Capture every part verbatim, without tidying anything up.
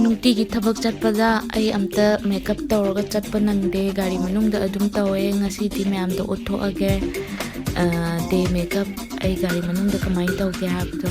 ꯅꯨꯡꯇꯤꯒꯤ ꯊꯕꯛ ꯆꯠꯄꯗ ꯑꯩ ꯑꯝꯇ ꯃꯦꯀꯞ ꯇꯧꯔꯒ ꯆꯠꯄ ꯅꯪꯗꯦ, ꯒꯥꯔꯤ ꯃꯅꯨꯡꯗ ꯑꯗꯨꯝ ꯇꯧꯋꯦ꯫ ꯉꯁꯤꯗꯤ ꯃꯌꯥꯝꯗ ꯎꯠꯊꯣꯛꯑꯒꯦ, ꯑ, ꯗꯦ ꯃꯦꯀꯞ ꯑꯩ ꯒꯥꯔꯤ ꯃꯅꯨꯡꯗ ꯀꯃꯥꯏꯅ ꯇꯧꯒꯦ ꯍꯥꯏꯕꯗꯣ꯫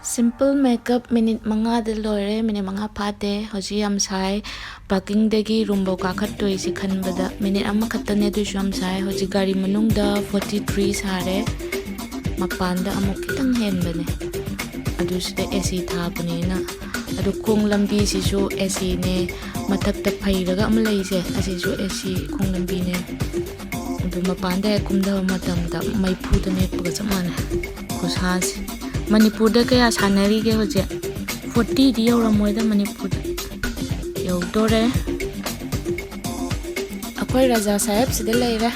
Simple makeup minute ꯃꯉꯥꯗ ꯂꯣꯏꯔꯦ, ꯃꯤꯅꯤꯠ ꯃꯉꯥ ꯐꯥꯗꯦ꯫ ꯍꯧꯖꯤꯛ ꯌꯥꯝ ꯁꯥꯏ꯫ ꯄꯥꯔꯀꯤꯡꯗꯒꯤ ꯔꯨꯝꯐꯧ ꯀꯥꯈꯠꯇꯣꯏꯁꯦ ꯈꯟꯕꯗ ꯃꯤꯅꯤꯠ ꯑꯃꯈꯛꯇꯅꯦ, ꯑꯗꯨꯏꯁꯨ ꯌꯥꯝ ꯁꯥꯏ꯫ ꯍꯧꯖꯤꯛ ꯒꯥꯔꯤ ꯃꯅꯨꯡꯗ ꯐꯣꯔꯇꯤ ꯊ꯭ꯔꯤ ꯁꯥꯔꯦ, ꯃꯄꯥꯟꯗ ꯑꯃꯨꯛ ꯈꯤꯇꯪ ꯍꯦꯟꯕꯅꯦ, ꯑꯗꯨꯁꯤꯗ ꯑꯦ ꯁꯤ ꯊꯥꯕꯅꯤꯅ꯫ ꯑꯗꯨ ꯈꯣꯡ ꯂꯝꯕꯤꯁꯤꯁꯨ ꯑꯦ ꯁꯤꯅꯦ, ꯃꯊꯛꯇ ꯐꯩꯔꯒ ꯑꯃ ꯂꯩꯁꯦ, ꯑꯁꯤꯁꯨ ꯑꯦ ꯁꯤ ꯈꯣꯡ ꯂꯝꯕꯤꯅꯦ꯫ ꯑꯗꯨ ꯃꯄꯥꯟꯗ ꯍꯦꯛ ꯀꯨꯝꯊꯕ ꯃꯇꯝꯗ ꯃꯩꯐꯨꯗ ꯅꯦꯠꯄꯒ ꯆꯞ ꯃꯥꯟꯅꯩ ꯈꯨꯁꯥꯁꯦ꯫ ꯃꯅꯤꯄꯨꯔꯗ ꯀꯌꯥ ꯁꯥꯟꯅꯔꯤꯒꯦ ꯍꯧꯖꯤꯛ? ꯐꯣꯔꯇꯤꯗꯤ ꯌꯧꯔꯝꯃꯣꯏꯗ ꯃꯅꯤꯄꯨꯔꯗ꯫ ꯌꯧꯗꯣꯔꯦ꯫ ꯑꯩꯈꯣꯏ ꯔꯥꯖꯥ ꯁꯥꯍꯦꯕꯁꯤꯗ ꯂꯩꯔꯦ꯫